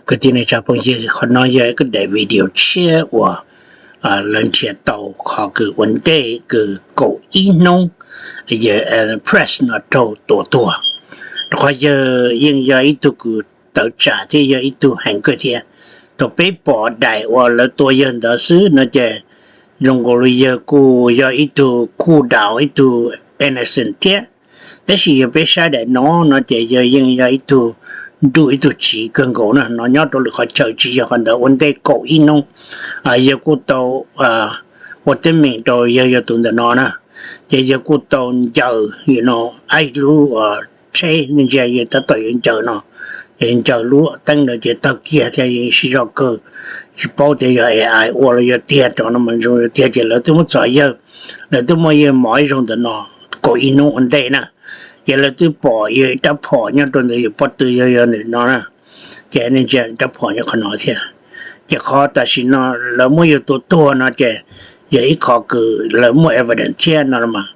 Kwv tij neej tsa phooj ywg, qhov no yog ib daim video tshiab uas lawv nrhiav tau qhov kws ua ntej kws kaum ib hnub yawg Alan Press no raug tua tuag. Rau qhov yawg yeej yog ib tug kws tawm tsam thiab yog ib tug heev kawg thiab. Thaum peb pom daim uas lawv tua yawg ntawd xwb no ces zoo nkaus li yawg kuj yog ib tug cool down, ib tug innocent thiab. Tab sis yog peb saib daim no no ces yawg yeej yog ib tug nruj ib tug tsiv kawg nkaus na. No nyob rau lwm qhov chaw tsis yog qhov ntawd, ua ntej kaum ib hnub yawg kuj tau ua teeb meem rau yawg yog tus ntawm no na, ces yawg kuj tau ncaws ib lub tsheb, ntsia yawg tab tom yuav ncaws no, ncaws lub teeb ntawd ces tawg kiag thiab, yawg sib zog kawg, tsis paub tias yog A I ua los yog tiag, rau no mas zoo yog tiag ces lawv twb muab txhom yawg, lawv twb muab yawg mov ib zaug ntawm no kaum ib hnub ua ntej na. Ces lawv twb pom yawg ib rab phom nyob rau ntawd, yawg pob tw yog yog ntawm no na, ces nej ntsia rab phom nyob qhov no thiab. Ces qhov tam sim no lawv muab yawg tua tuag no ces yog ib qho kws lawv muaj evidence thiab no mas.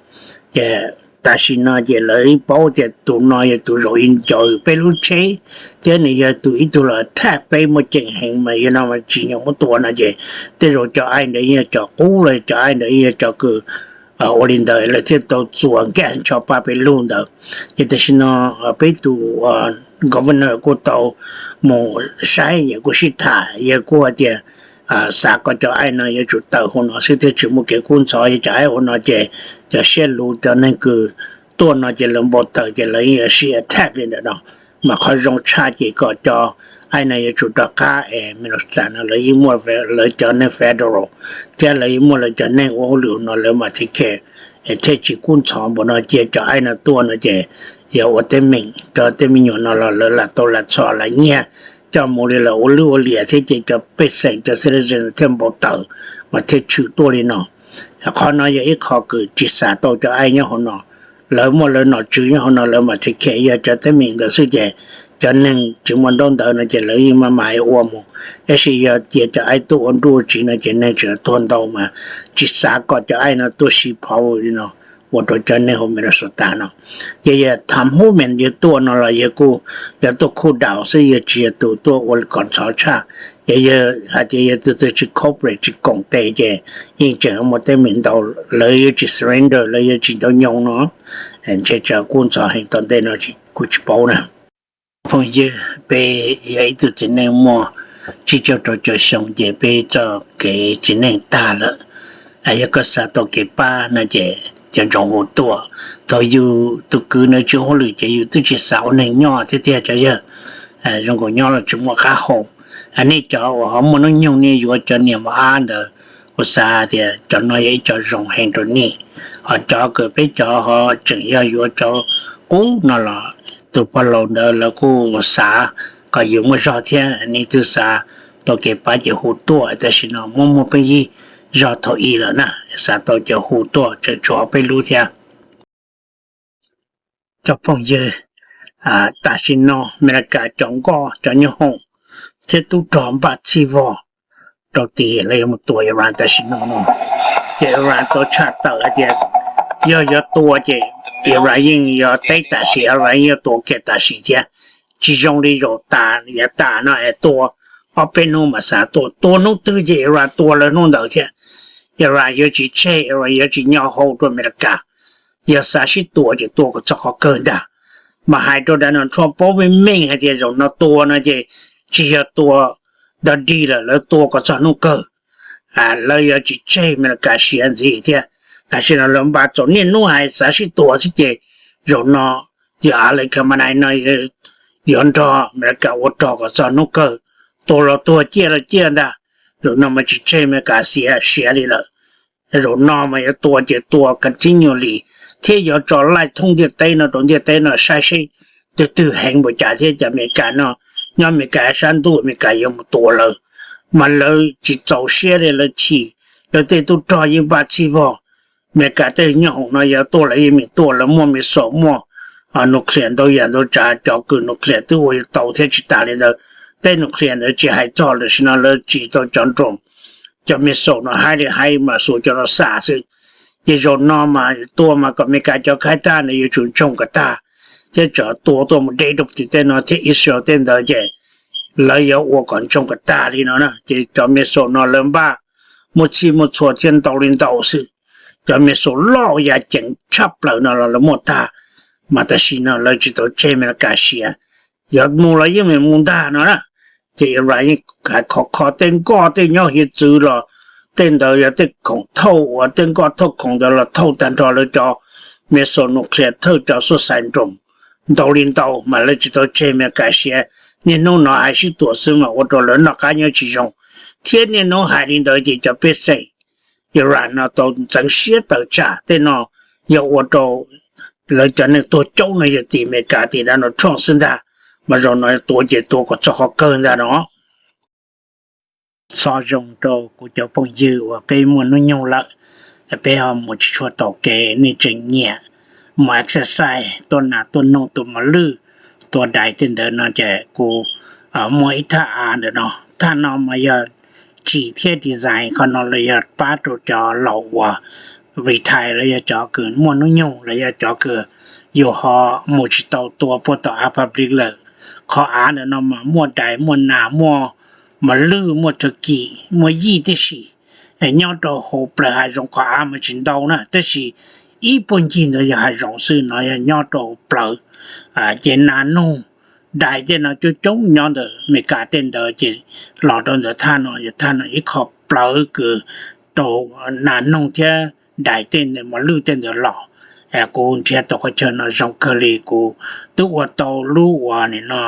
Ces tam sim no ces lawv paub tias tus no yog tus zaum ib ncaws peb lub tsheb, thiab nws yog tus ib tug los attack peb muaj ceem heev mas yog no mas tsis nyog muab tua no ces tej zaum cov aib ntawd yog cov qub los cov aib ntawd yog cov kws ua li ntawd lawv thiaj tau txuas nkaj ncho pab peb lug ntawd. Ces tam sim no peb tus governor kuj tau mus saib, yawg kuj sib tham, yawg kuj hais tias xav kom cov aib no yuav tsum tawm hauv no xwb thiaj tsis muaj kev kub ntxhov, yog cov aib hauv no ces cov siab luv cov neeg kws tuaj no ces lawv npau taws ces lawv yeej yuav sib attack li ntawm no. Mas qhov zoo tshaj ces kom cov aib no yuav tsum rov qab es Minnesota no lawv yeej muaj lawv cov neeg federal thiab lawv yeej muaj lawv cov neeg ua hauj lwm no lawv mam take care, es thiaj tsis kub ntxhov npaum no. Cia cov aib no tuaj no ces yog ua teeb meem rau tej me nyuam no los lawv lam tau lam txhom lam nyiag coj mus li lawm ua lwj ua liam thiab ces cov pej xeem cov citizen thiaj npau taws mas thiaj tshwm tuaj li no. Qhov no yog ib qho kws tsis xav tau cov aib nyob hauv no, lawv muaj lawv nom tswv nyob hauv no lawv mam take care, yog cov teeb meem ntawd xwb ces cov neeg tsis muaj ntaub ntawv no ces lawv yeej maj mam ua mus. Tab sis yog cia cov aib tuaj ua nruj ua tsiv no ces neeg tseem tuag ntau mas tsis xav kom cov aib no tuaj siv phauj li no ua rau cov neeg hauv Minnesota no. Ces yog Tom Homan yog tuaj no los yog kuj yog tuaj cool down xwb, yog tsis yog tus tuaj ua kom ntxhov tshaj. Ces yog hais tias yog tus twg tsis cooperate tsis koom tes ces yeej tseem muaj teeb meem ntau, lawv yuav tsis surrender, lawv yuav tsis nco nyoog no. Ntshe tsam kub ntxhov heev tom ntej no kuj tsis paub na. Phooj ywg, peb yog ib tug txiv neej muaj tsib caug rau caum xyoo ces peb txoj kev txiv neej tag lawm. Yog koj xav tau kev pab no ces cov ntsoov hu tuaj. Thaum yus tus kwv ntawd tsis ua hauj lwm ces yus twb tsis xav ua neeg nyob thiab tiag cov yawg. Zoo nkaus nyob los tsis muaj qab hau. Nej cov uas ho muaj hnub nyoog nej yuav cov niam mos ab ntawd, kuv xav tias cov no yog ib co zoo heev rau nej. Ho cov kws peb cov ho tseem yog yuav cov qub no los tus pog laus ntawd lawv kuj xav kom yus muaj zog thiab. Nej twg xav tau kev pab ces hu tuaj, tam sim no muaj muaj pheej yig zog thaum ub lawm na. Xav tau ces hu tuaj, tseem tshuav ob peb lub thiab. Cov phooj ywg, tam sim no Amelikas cov nkoj cov nyoob hoom thiab tub rog npaj txhij vog rau tim lawv yuav mus tua Iran tam sim no no. Ces Iran tau tshaj tawm hais tias yog yuav tua ces Iran yeej yuav teb tam sim, Iran yeej yuav tua kiag tam sim thiab. Tsis zoo li zaum tas yav tas no es tua ob peb hnub mas xav tua, tua hnub twg ces Iran tua lawv hnub ntawd thiab. Iran yuav tsis tseg, Iran yuav tsis nyo hau rau Amelikas. Yog xav sib tua ces tua kom txog qhov kawg ntag. Mas hais rau Donald Trump paub meej meej hais tias zaum no tua no ces tsis yog tua dog dig lawm, lawv tua kom txog hnub kawg. Lawv yuav tsis tseg Amelikas siav ntxiv thiab. Tam sim no lawv npaj txaus niaj hnub hais xav sib tua xwb ces zaum no yog Alex Khamenei no yuav nrog Amelikas ua rog kom txog hnub kawg, tua los tuag ciaj los ciaj ntag. Zaum no mas tsis tseg Amelikas siav siav li lawm. Zaum no mas yuav tua ces tua continually thiab yuav tso laij thoob ntiaj teb no rau ntiaj teb no saib seb twg twg heev npaum cas thiab cas Amelikas no, nyob Amelikas sab ntuj Amelikas yuav mus tua lawv. Mas lawv tsis txaus siab li, lawv chim, lawv tej tub rog yeej npaj txhij vog. Amelikas tej nyoob hoom no yuav tuaj lawv yeej meem tuaj, lawv muaj missile muaj nuclear ntau yam ntau tsav, cov kws nuclear twb ua yuav tau thiab tsis tas li ntawd. Tej nuclear ntawd tsis hais txog, tam sim no lawv tsis tau cov drone, cov missile no haib li haib mas xuas cov no xa xwb. Ces zaum no mas tua mas kom Amelikas cov khaib raj ntawd yuav tsum ntsoog kom tag thiab tso tua tuaj mus deb rau tim tej no thiab Israel tej ntawd ces lawv yuav ua kom ntsoog kom tag li no na. Ces cov missile no lawv npaj muaj txhij muaj txhua thiab ntau li ntau xwb. Cov missile loj ya ceev tshaj plaws no los lawv muaj tag, mas tam sim no lawv tsis tau tseg Amelikas siav, yog mus los yeej mus ntag no na. Ces Iran yeej hais khov kho tej nkoj tej nyob hiav txwv los tej ntawd yog tej khoom thauj uas tej nkoj thauj khoom ntawd los thauj tag nrho lawv cov missile nuclear thawj cov suicide drone ntau li ntau, mas lawv tsis tau tseg Amelikas siav. Niaj hnub no hais sib tuam xwb mas ua rau lawv noj qab nyob tsis zoo, thiab niaj hnub hais li ntawd ces cov pej xeem Iran no tau ntxeev siab tawm tsam tej no yog ua rau lawv cov neeg tuag coob no yog tim Amelikas tim Donald Trump xwb ntag, mas zaum no tua ces tua kom txog qhov kawg ntag no. Xov zoo rau kuv cov phooj ywg uas peb muaj hnub nyoog lawm, peb ho mus tsis tshua taus kev, nej tseem nyiam mus exercise, tua nas tua noog, tua mos lwj, tua dais tej ntawd no ces kuv muaj ib thaj av ntawm no. Thaj no mas yog tsim thiab design qhov no los yog pab rau cov laus uas retire los yog cov kws muaj hnub nyoog los yog cov kws yus ho mus tsis tau tua puag tom av public lawm. Qhov av ntawm no mas muaj dais muaj nas muaj mos lwj muaj turkey muaj yij tib si, nyob rau hauv plawv hav zoov. Qhov av mas tsis ntau na tab sis ib puag ncig ntawd yog hav zoov xwb no, yog nyob rau plawv. Ces nas noog dais tej no coob coob nyob ntawm Amelikas tej ntawd ces los rau ntawm thaj no, yog thaj no ib qho plawv kws rau nas noog thiab dais tej ntawd mos lwj tej ntawd los. Kuv nrhiav tau qhov chaw no zoo kawg li, kuv twb ua tau lub uas nim no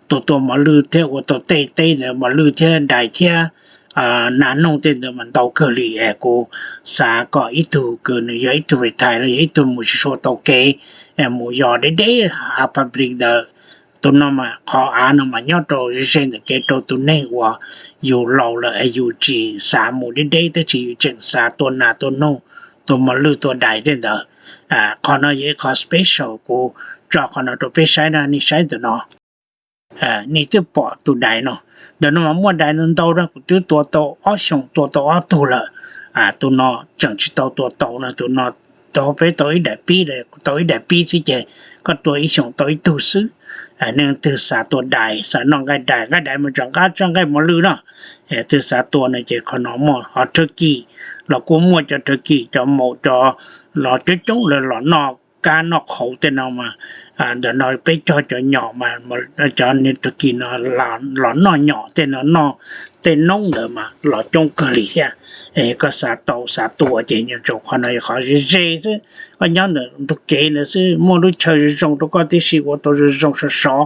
tua tua mos lwj thiab ua tau tej teb ntawd mos lwj thiab dais thiab nas noog tej ntawd mas ntau kawg li es kuv xav kom ib tug kws nws yog ib tug retire los yog ib tug mus tsis tshua tau kev, mus yos deb deb av public ntawd. Tus no mas qhov av no mas nyob rau ze ze ntawm kev rau tus neeg uas yus laus lawm es yus tsis xav mus deb deb tab sis yus tseem xav tua nas tua noog, tua mos lwj tua dais tej ntawd. Qhov no yog ib qhov special, kuv tso qhov no rau peb saib na, nej saib ntawm no. Nej twb pom tus dais no, ntawm no mas muaj dais ntau ntau na, kuv twb tua tau ob xyoos tua tau ob tug lawm. Tus no tseem tsis tau tua tau no, tus no tau peb tau ib daim pib, kuv tau ib daim pib xwb ces koj tua ib xyoos tau ib tug xwb. Nej leej twg xav tua dais, xav noj nqaij dais, nqaij dais mas tseem qab tshaj nqaij mos lwj no, twg xav tua no ces qhov no muaj. Ho turkey los kuj muaj, cov turkey cov maum cov los coob coob lawv los noj kab noj qhauv tej no mas, ntawm no peb cog cov nyom mas cov turkey no los noj nyom tej no, noj tej noob ntawd mas los coob kawg li thiab. Koj xav tau xav tua ces nco ntsoov qhov no yog qhov ze ze xwb, koj nyob ntawm ntug kev ntawd xwb, muaj lub chaw zoo zoo rau koj tib si ua tau zoo zoo sov sov.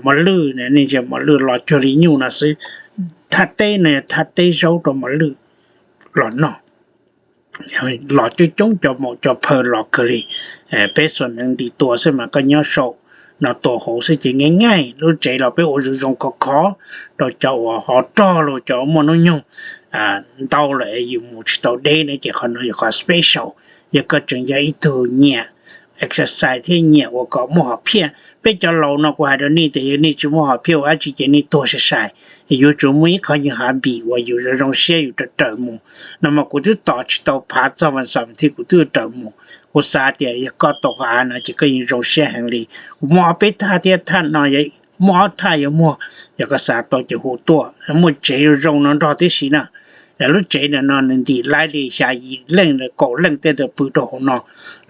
Mos lwj, nej ntsia mos lwj los cuag li nyuj no xwb. Thaj teb no yog thaj teb zaub rau mos lwj los noj. Los coob coob, cov maum cov phaw los kawg li. Peb xuas hneev nti tua xwb mas koj nyob saum no tua hauv xwb ces nyij nyij. Lub tsev los peb ua zoo zoo khov khov rau cov uas ho rog los cov muaj hnub nyoog ntau lawm yus mus tsis tau deb na ces qhov no yog qhov special. Yog koj tseem yog ib tug nyiam exercise thiab nyiam ua kom muaj hom phiaj, peb cov laus no kuv hais rau nej tias yog nej tsis muaj hom phiaj ua dab tsi ces nej tuag sai sai. Yuav tsum muaj ib qho nyuag habit uas yus zoo zoo siab yus raws raws mus. No mas kuv twb tos tsis tau phav txog vas xos thiab kuv twb raws mus. Kuv xav tias yog koj tau qhov av no ces koj yeej zoo siab heev li. Kuv muaj ob peb thaj thiab, thaj no muaj ob thaj yuav muag, yog koj xav tau ces hu tuaj. Muaj tsev zoo zoo no nrog tib si na. Lub tsev ntawm no nws ntim laib li xya yim leej kaum leej tej ntawd pw rau hauv no.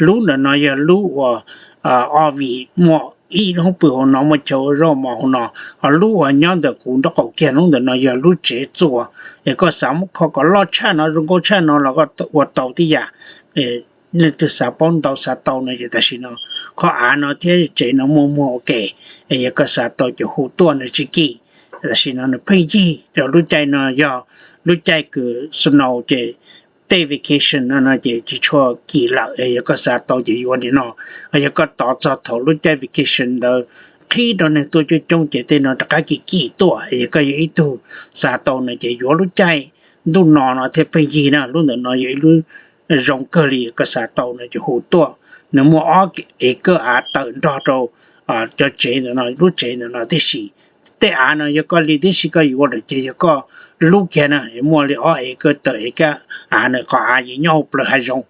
Lub ntawm no yog lub uas ob vim muaj ib lub pw hauv no, muaj chaw ua zaub mov hauv no. Ho lub uas nyob ntawm kuv nraub qaum kiag lub ntawm no yog lub tsev txuas. Es koj xav muab kho kom loj tshaj no, zoo nkauj tshaj no los koj ua tau tib yam. Leej twg xav paub ntau xav tau no ces tam sim no qhov av no thiab tsev no muaj muag ua ke. Es yog koj xav tau ces hu tuaj, nws tsis kim. Tam sim no nws pheej yig rau lub caij no yog lub caij kws snow ces tej vacation no no ces tsis tshua kim lawm. Yog koj xav tau ces yuav li no. Yog koj tos txog thaum lub caij vacation ntawd qhib rau neeg tuaj coob coob ces tej no rov qab kim kim tuaj. Yog koj yog ib tug xav tau no ces yuav lub caij ntuj no no thiaj pheej yig na. Lub ntawm no yog ib lub zoo kawg li, koj xav tau no ces hu tuaj. Nws muaj ob acre av tawm nrog rau cov tsev ntawm no, lub tsev ntawm no tib si. Tej av no yog koj li tib si koj yuav lawm ces yog koj lub kiag na, muaj li ob acre tawm acre av na, qhov av yeej nyob hauv plawv hav zoov.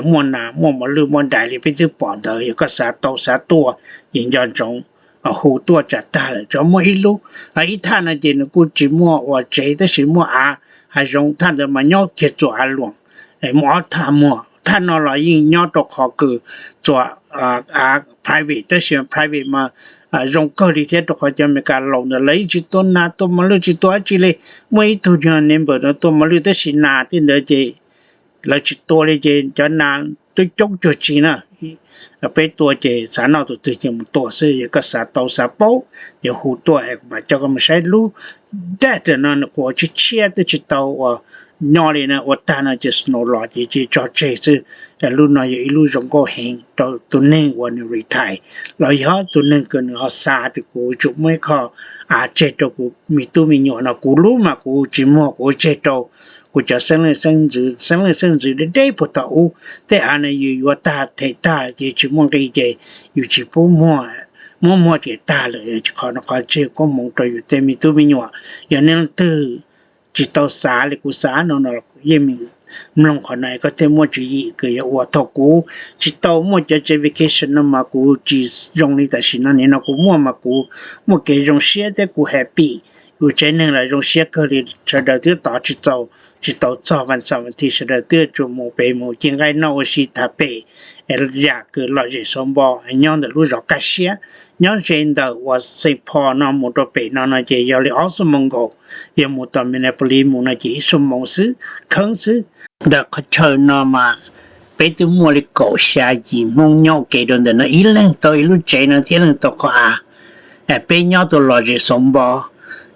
Muaj nas muaj mos lwj muaj dais li peb twb pom ntawd, yog koj xav tau xav tua ces nco ntsoov hu tuaj tsam tag lawm. Tsuas muaj ib lub, ib thaj no ces nws kuj tsis muaj ua tsev tab sis muaj av hav zoov, thaj ntawd mas nyob kiag txuas av luam. Muaj ob thaj muag, thaj no los yeej nyob rau qhov kws txuas av private tab sis private mas zoo kawg li thiab rau qhov cov Amelikas laus ntawd lawv yeej tsis tua nas tua mos lwj tsis tua dab tsi li. Muaj ib tug neighbor no tua mos lwj tab sis nas tej ntawd ces lawv tsis tua li ces cov nas twb coob cuag tsi na. Peb tua ces xav noj tus twg ces mus tua xwb, yog koj xav tau xav paub ces hu tuaj es kuv mam coj koj mus saib lub daj no nws kuj ua tshiab tshiab twb tsis tau ua nyob li na, ua tag no ces snow los ces tso tseg xwb. Lub no yog ib lub zoo nkauj heev rau tus neeg uas nws retire los yog tus neeg kws nws ho xav tias kuv tsum muaj ib qho av tseg rau kuv me tub me nyuam no. Kuv lub mas kuv tsis muag, kuv tseg rau kuv cov xeeb leej xeeb ntxwv deb deb puag thaum ub. Tej av no yus yuav tag them tag ces tsis muaj nqi ces yus tsis pub muab muag ces tag lawm, qhov no qhov tseg koob hmoov rau yus tej me tub me nyuam. Yog nej leej twg tsis tau xav li kuv xav no no los kuv yeej mloog qhov no koj thiaj muaj tswv yim kws yuav ua. Thaum kuv tsis tau muaj cov tsev vacation no mas kuv tsis zoo li tam sim no, nim no kuv muaj mas kuv muaj kev zoo siab thiab kuv happy. Yus tsev neeg los zoo siab kawg li, sawv daws twb tos tsis txaus, tsis tau txog vas xaum vas thiv sawv daws twb tsuas mus pem mus ci nqaij noj ua si tham pem yam kws lom zem xauv npo nyob ntawm lub zos Kaj Siab. Nyob ze ntawm uas Saint Paul no mus rau pem no no ces yog li ob xuab moos nkaus, yog mus tom Minneapolis mus no ces ib xuab moos xwb kheeb xwb. Ntawm qhov chaw no mas peb twb muaj li kaum xya yim Hmoob nyob ua ke rau ntawm no, ib leeg tau ib lub tsev no thiab ib leeg tau qhov av. Peb nyob tau lom zem xauv npo,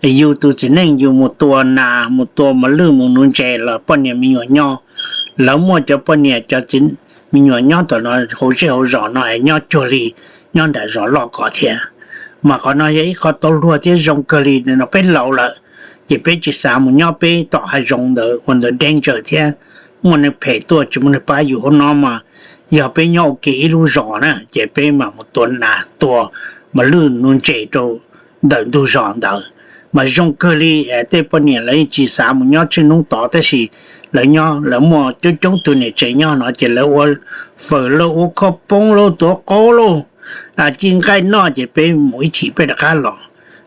yus tus txiv neej yus mus tua nas mus tua mos lwj mus nuv ntses los poj niam me nyuam nyob, lawv muaj cov poj niam cov txiv me nyuam nyob tom no hauv zej hauv zos no es nyob cuag li nyob nram zos loj ko thiab. Mas qhov no yog ib qho tau luag thiab zoo kawg li no, peb laus lawm ces peb tsis xav mus nyob peb tom hav zoov ntawd ua ntawd danger thiab muaj neeg phem tuaj tsis muaj neeg pab yus hauv no mas. Yog peb nyob ua ke ib lub zos na ces peb mam mus tua nas tua mos lwj nuv ntses rau ntawm ntug zos ntawd. Mas zoo kawg li, tej poj niam lawv yeej tsis xav mus nyob tsheej hnub tod tab sis lawv nyob lawv muaj coob coob tug niam tsev nyob no ces lawv ua fawm lauj, ua khob poob lauj, tuav qaub lauj, ci nqaij noj ces peb mus ib chim peb rov qab los.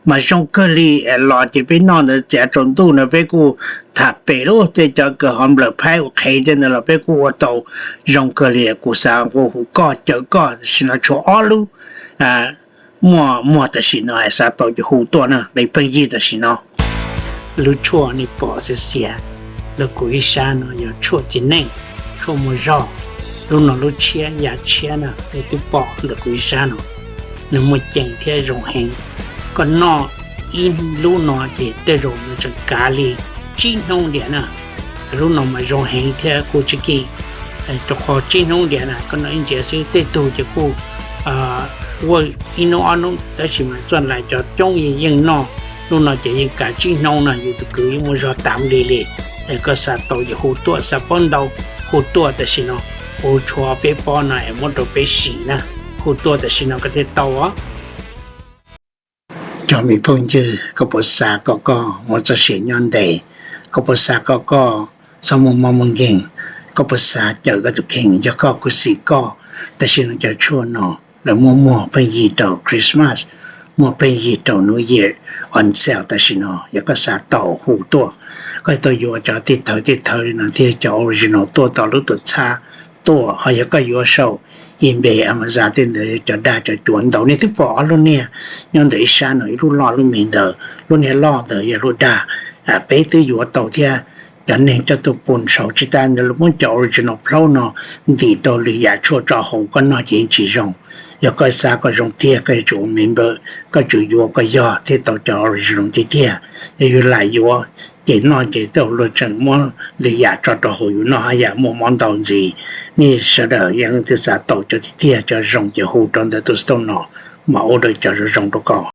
Mas zoo kawg li, los ces peb noj ntawd cav tsaus ntuj ntawd peb kuj tham pem lub tej cov kws ho nplawm phaib ua qhev tej ntawd los peb kuj ua tau zoo kawg li. Kuv xav nqua hu koj caw koj tam sim no tshuav ob lub muaj muag tam sim no xav tau ces hu tuaj na, qe pheej yig tam sim no. Lub tshuaj nej pom xiav xiav ntawm kuv ib sab no yog tshuaj txiv neej, tshuaj muaj zog. Lub no lub tshiab ya tshiab na, nej twb pom ntawm kuv ib sab no, nws muaj ceem thiab zoo heev. Koj noj ib lub no ces tej zaum nws tseem kav li tsib hnub ntiam na. Lub no mas zoo heev thiab kuj tsis kim, rau qhov tsib hnub ntiam na koj noj ib ntsis xwb, tej tug ces kuj ua ib hnub ob hnub tab sis mas txoj lais cov coob yeej yeej noj. Lub no ces yeej kav tsib hnub no, yus tus kwv yeej muaj zog tas li li. Es koj xav tau ces hu tuaj, xav paub ntau hu tuaj tam sim no. Kuv tshuav peb pob no es muab rau peb sim na, hu tuaj tam sim no koj thiaj tau os. Cov me phooj ywg, koj puas xav kom koj muaj txoj sia nyob ntev? Koj puas xav kom koj txhob muaj mob muaj nkeeg? Koj puas xav cawm koj tus kheej? Yog koj kuv xim koj. Tam sim no cov tshuaj no lawv muaj muag pheej yig rau Christmas, muaj pheej yig rau New Year on sale tam sim no. Yog koj xav tau hu tuaj, koj tau yuav cov tej thawv tej thawv li no thiab cov original tuaj tau lub tuam txhab tuaj. Ho yog koj yuav saum eBay, Amazon tej ntawd cov dag cov cuav ntau. Nej twb pom ob lub niag nyob ntawm ib sab no, ib lub loj lub me ntawd, lub niag loj ntawd yog lub dag. Peb twb yuav tau thiab. Cov neeg coj tuaj pun saum tsis tas ntawd lawv muab cov original plaub no ntim rau lwm yam tshuaj tso hauv, koj noj ces yeej tsis zoo. Yog koj xav kom zoo tiag koj yuav tsum ua member, koj tsum yuav kom yog thiaj tau cov original tiag tiag. Yog yus lam yuav ces noj ces tej luag tseem muab lwm yam tso rau hauv yus noj haj yam muaj mob ntau ntxiv. Nej sawv daws yog leej twg xav tau cov tiag tiag cov zoo ces hu rau ntawm tus xov tooj no, mam ua rau cov zoo zoo rau koj.